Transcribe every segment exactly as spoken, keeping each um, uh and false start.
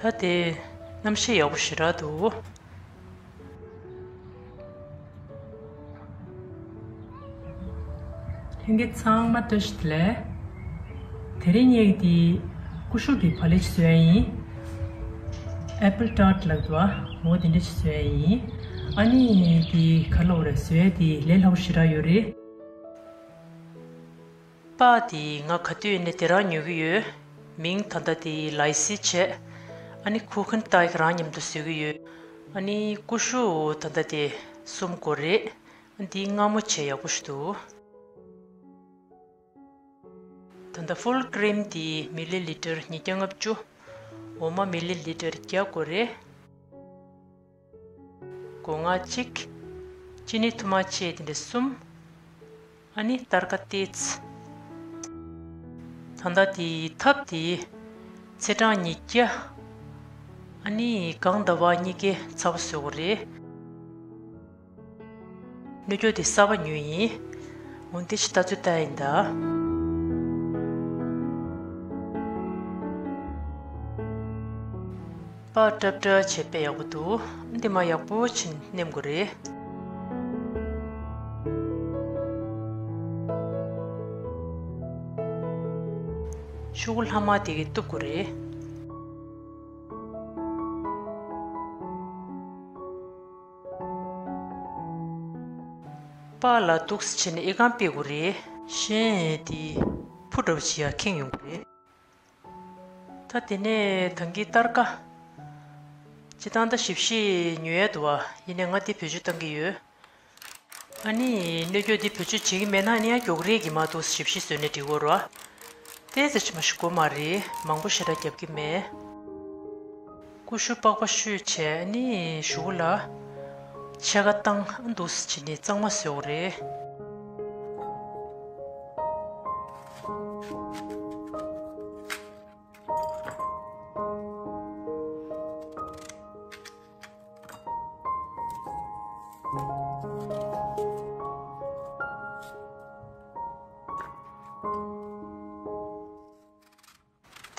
ད་དེ་གནམ་གཤིས་ཡག་པོ་ཞེ་དྲག་འདུག། ལྷན་རྒྱས་ཚང་མ་བཀྲ་ཤིས་བདེ་ལེགས། དེ་རིང་ངས་འདི་ཀུ་ཤུ་གི་བག་ལེབ་ཅིག་བཟོ་ཡ་ཡིན། Apple tart ལབ་འདུག་པ། འོ་དེ་འདྲ་ཅིག་བཟོ་ཡ་ཡིན། ཨ་ནི་འདི་ག་ལབ་དགོས་རེད། བཟོ་ཡ་འདི་ལས་སླ་པོ་ཞེ་དྲག་ཡོད་རེད། སྤགས་དེ་ང་ག་དུས་ནས་དེ་རང་ཉོ་གི་ཡོད། མིང་ད་ལྟ་དེ་ལའི་སི་བྱས། ཨ་ནི་ཁུ་ཁན་ཏའི་རང་མཉམ་དུ་བཟོ་གི་ཡོད། ཨ་ནི་ཀུ་ཤུ་ད་ལྟ་དེ་གསུམ་དགོས་རེད། འདི་མངར་མོ་བྱས་ཡག་པོ་ཞིག་འདུག། ད་ལྟ་ཕུལ་ཀི་རིམ་དེ་མི་ལི་ལི་ཊར་ཉིས་བརྒྱ་ལྔ་བཅུ། འོ་མ་མི་ལི་ལི་ཊར་བརྒྱ་དགོས་རེད། སྒོ་ང་གཅིག། ཅི་ནི་ཐུར་མ་ཕྱེད་དེ་འདྲ་གསུམ། ཨ་ནི་སྟར་ཀ་ཏོག་ཙམ། ད་ལྟ་དེའི་ཐབ་དེ་ཚེས་གྲངས་ཉིས་བརྒྱ། ཨ་ནི་གང་ཟླ་བ་གཉིས་ཀའི་ཚ་པོ་བཟོ་དགོས་རེད། སྣོད་སྐྱོགས་དེ་གསར་པ་ཉོས་ཡིན། འོན་ཏེ་ཅི་ལྟ་ཚུལ་ལྟ་ཡིན་ད། པགས་སྲབ་སྲབ་བྱས་དཔེ་ཡག་པོ་འདུག། འདི་མ་ཡག་པོ་ཕྱིན་ནེམ་དགོས་རེད། ཤོག་གུ་ལྷག་མ་དེ་གི་གཏུབ་དགོས་རེད། པགས་ལ་འདུག་སེ་བྱས་ནས་ཨེ་ཁང་ཕུད་དགོས་རེད། གཞན་དེ་ཕུ་འདྲ་བོ་ཞིག་ཡར་ཁེངས་ཡོང་གི་རེད། ད་དེ་ནས་ད་གིན་སྟར་ཀ། སྤྱིར་བཏང་ད་ཞིབ་ཞིབ་ཉོ་ཡ་འདུག་པ། ཡིན་ནའི་ང་འདི་བེད་སྤྱོད་གཏང་གི་ཡོད། ཨ་ནི་སྣོད་སྐྱོགས་འདི་བེད་སྤྱོད་བྱེད་ཀྱི་མེད་ན་ཨ་ནི་ཡང་མགྱོགས་རེད་ཀྱི་མ་གཏོགས་ཞིབ་ཞིབ་བཟོས་ནས་འགྲིག་གོ་ར། ཏོག་ཙམ་ཅིག་མ་ཞིག་དགོས་མ་རེད། མང་པོ་ཞེ་དྲག་རྒྱབ་ཀྱི་མེད། ཀུ་ཤུ་པགས་པ་བཤུས་བྱས་ཨ་ནི་གཞུག་གུ་ལ་ཕྱེད་ཀ་བཏང་། ཨ་འདུག་སེ་བྱས་ནས་གཙང་མ་བཟོ་དགོས་རེད།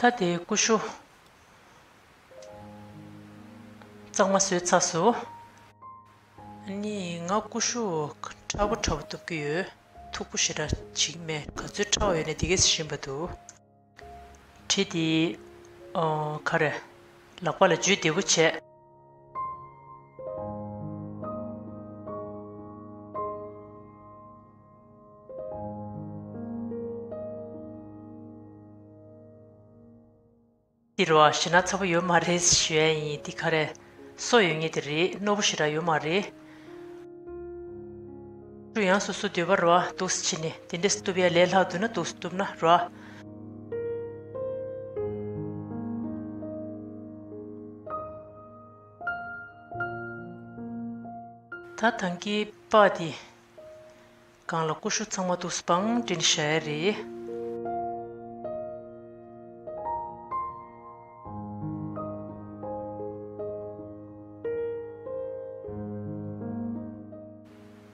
ད་དེ་ཀུ་ཤུ་གཙང་མ་བཟོས་ཚར་སོང་། ཨ་ནི་ང་ཀུ་ཤུ་ཕྲ་བོ་ཕྲ་བོ་གཏུབ་ཀྱི་ཡོད། མཐུག་པོ་ཞེ་དྲག་བྱེད་ཀྱི་མེད། ག་ཚོད་ཕྲ་བ་ཡོད་ན་དེ་གས་ཞིམ་པ་འདུག། གྲི་དེ། ཨོ། ག་རེ། ལག་པ་ལ་འཇུས་བདེ་པོ་བྱས། འདི་རུ་བ་ཞེ་ན་ཚ་པོ་ཡོད་མ་རེད་ཞུ་ཡ་ཡིན། འདི་ག་རེ། སོ་ཡོད་ངེས་དེ་རེད། རྣོ་པོ་ཞེ་དྲག་ཡོད་མ་རེད། ཀུ་ཤུ་ཡང་སོ་སོ་འདོད་པ་རུ་བ་འདུག་སེ་བྱས་ནས་དེ་འདྲས་གཏུབ་ཡ་ལས་སླ་འདུག་ན་འདུག་སེ་གཏུབ་ན་རུ་བ། ད་ད་གིན་པགས་དེ། སྒང་ལ་ཀུ་ཤུ་ཚང་མ་འདུག་སེ་བང་བསྒྲིགས་བཞག་ཡ་རེད།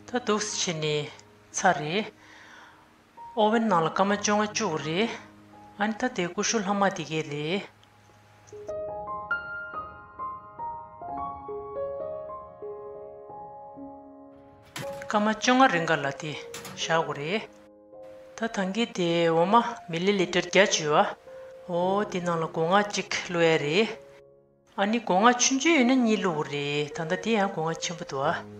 ད་འདུག་སེ་བྱས་ནས་ཚར་རེད། ཨོ་ཝན་ནང་ལ་སྐར་མ་བཅོ་ལྔ་བཅུག་རེད། ཨ་ནི་ད་དེ་ཀུ་ཤུ་ལྷག་མ་དེ་གས་རེད། སྐར་མ་བཅོ་ལྔ་རིང་ག་ལ་དེ་བཞག་དགོས་རེད། ད་ད་གིན་དེ་འོ་མ་མི་ལི་ལི་ཊར་བརྒྱ་བཅུ་བ། འོ་དེ་ནང་ལ་སྒོ་ང་གཅིག་བླུགས་ཡ་རེད། ཨ་ནི་སྒོ་ང་ཆུང་ཆུང་ཡོད་ན་གཉིས་བླུགས་དགོས་རེད། ད་ལྟ་དེ་ཡང་སྒོ་ང་ཆེན་པོ་འདུག་ཨ།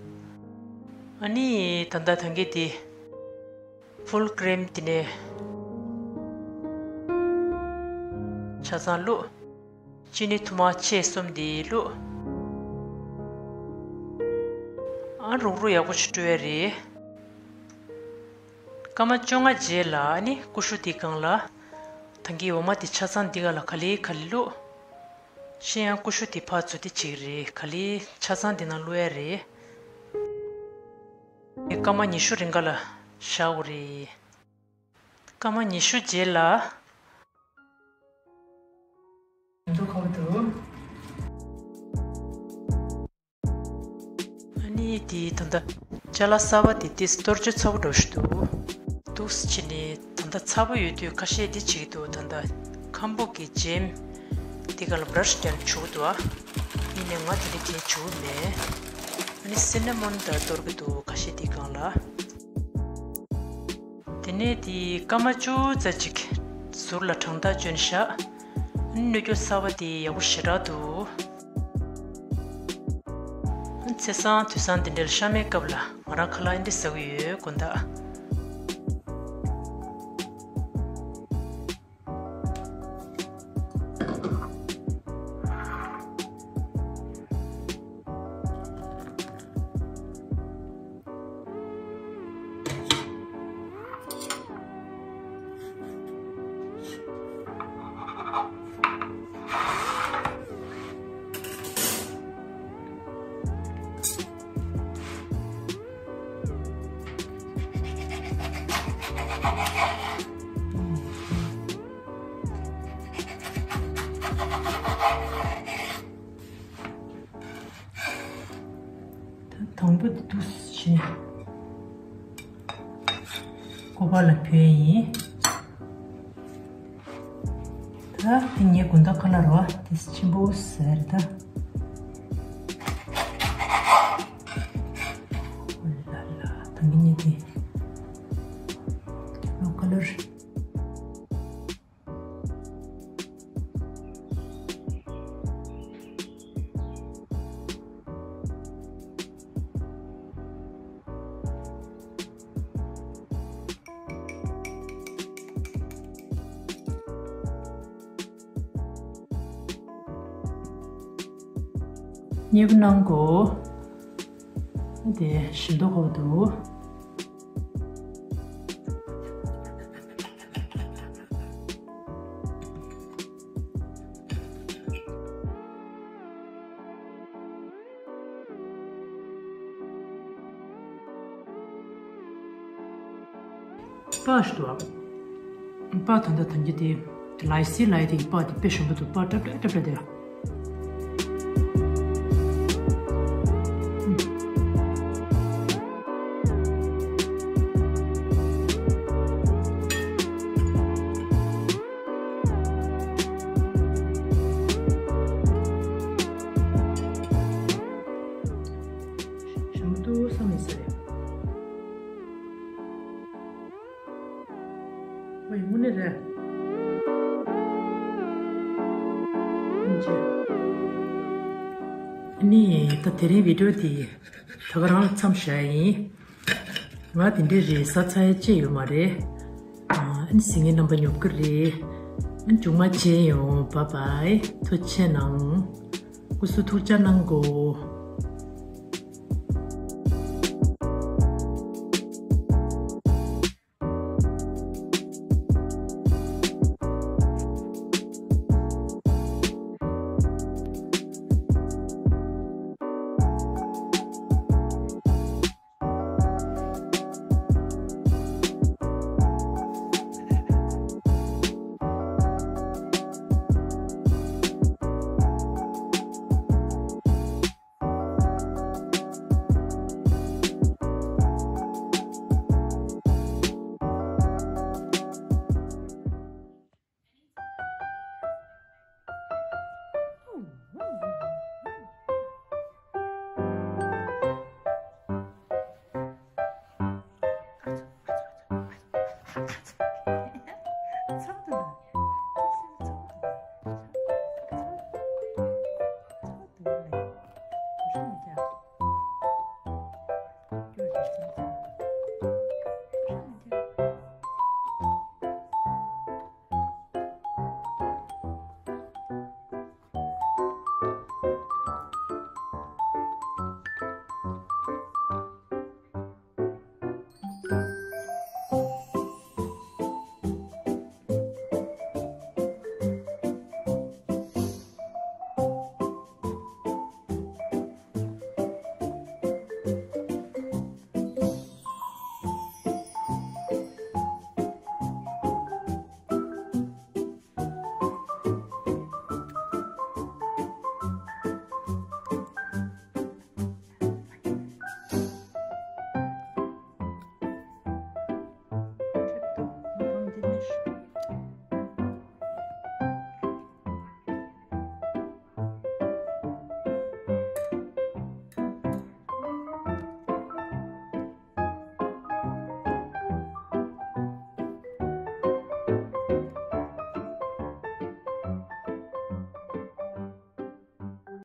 ཨ་ནི་ད་ལྟ་ད་གིན་དེ། ཕུལ་ཀི་རིམ་དེ་ནས་ཆ་ཚང་བླུགས། ཅི་ནི་ཐུར་མ་ཕྱེད་གསུམ་དེ་བླུགས། ཨ་རུག་རུག་ཡག་པོ་ཞིག་བཀྲུ་ཡ་རེད། སྐར་མ་བཅོ་ལྔ་རྗེས་ལ་ཨ་ནི་ཀུ་ཤུ་དེ་སྒང་ལ། ད་གིན་འོ་མ་དེ་ཆ་ཚང་འདི་ག་ལ་ག་ལེ་ག་ལེ་བླུགས། གཞན་ཡང་ཀུ་ཤུ་དེ་ཕར་ཚུར་དེ་བྱེད་ཀྱི་རེད། ག་ལེ་ཆ་ཚང་འདི་ནང་བླུགས་ཡ་རེད། སྐར་མ་ཉི་ཤུ་རིང་ག་ལ་བཞག་དགོས་རེད། སྐར་མ་ཉི་ཤུ་རྗེས་ལ། འདུག་ཁོག་འདུག། ཨ་ནི་དེ་ད་ལྟ་ཅ་ལག་གསར་པ་དེ་ཏིས་གཏོར་ཆུ་ཚ་པོ་འདྲ་ཞིག་འདུག། འདུག་སེ་བྱས་ནས་ད་ལྟ་ཚ་པོ་ཡོད་དུས་ཁ་ཤས་འདི་བྱེད་ཀྱི་འདུག། ད་ལྟ་ཁམ་བུ་གི་ཇེམ། འདི་ག་ལ་བྷ་ར་ཤི་བྲིས་ནས་བྱུག་འདུག་ཨ། ཡིན་ནའི་ང་དེ་འདྲ་བྲིས་བྱུག་མེད། ཨ་ནི་སི་ན་མོན་ད་གཏོར་གི་འདུག་ཁ་ཤས་འདི་སྒང་ལ། དེ་ནས་དེ་སྐར་མ་བཅུ་ཙམ་ཅིག་ཟུར་ལ་གྲང་ཐག་བཅོས་བཞག་སྣོད་སྐྱོ་གསར་པ་དེ་ཡག་པོ་ཞེ་དྲག་འདུག་ཚེས་བཟང་དུས་བཟང་དེ་འདྲའི་ཤ་མེད་སྐབས་ལ་ང་རང་ཁ་ལག་འདི་ཟ་གི་ཡོད་དགོང་དག་ད་དང་པོ་འདི་འདུག་སེ་བྱས་ནས་ཀོ་པ་ལ་ཕུལ་ཡིན། ད་དེ་ངའི་དགོང་དག་ཁ་ལག་རེད་བ། དེ་ཆེན་པོ་ཟེར་ད། ཨོ་ལ་ལ། ད་ངས་ཉལ་ཏེ་ལོ་ཁ་ལོར། མཉེས་པོ་གནང་གོ། དེ་ཞིམ་མདོག་ཁ་པོ་འདུག་པགས་ཤིག་འདུག་པགས་ད་ལྟ་ཐམས་ཅད་དེ་ལའི་སི་ལའི་དེ་གི་པགས་དེ་དཔེ་ཞིམ་པོ་འདུག་པགས་སྲབ་སྲབ་སྲབ་སྲབ་དེ། ཞིམ་པོ་འདུག་བསམ་ཡིན་ས་རེད། ཨོ་ཡིན་དངོས་གནས་རེད། ཨ་ནི་ད་དེ་རིང་བི་ཌིའོ་དེ་ད་ག་རང་ལ་མཚམས་བཞག་ཡིན། ང་དེ་འདྲའི་རེད་ཟ་ཚར་ཡ་ཅི་ཡོད་མ་རེད། ཨ་ནི་གཟིགས་མཁན་རྣམ་པ་མཉམ་གི་རེད། ཨ་ནི་མཇུག་མ་མཇལ་ཡོང་། བཱའི་བཱའི། ཐུགས་རྗེ་གནང་། སྐུ་གཟུགས་ཐུགས་ཅག་གནང་གོ།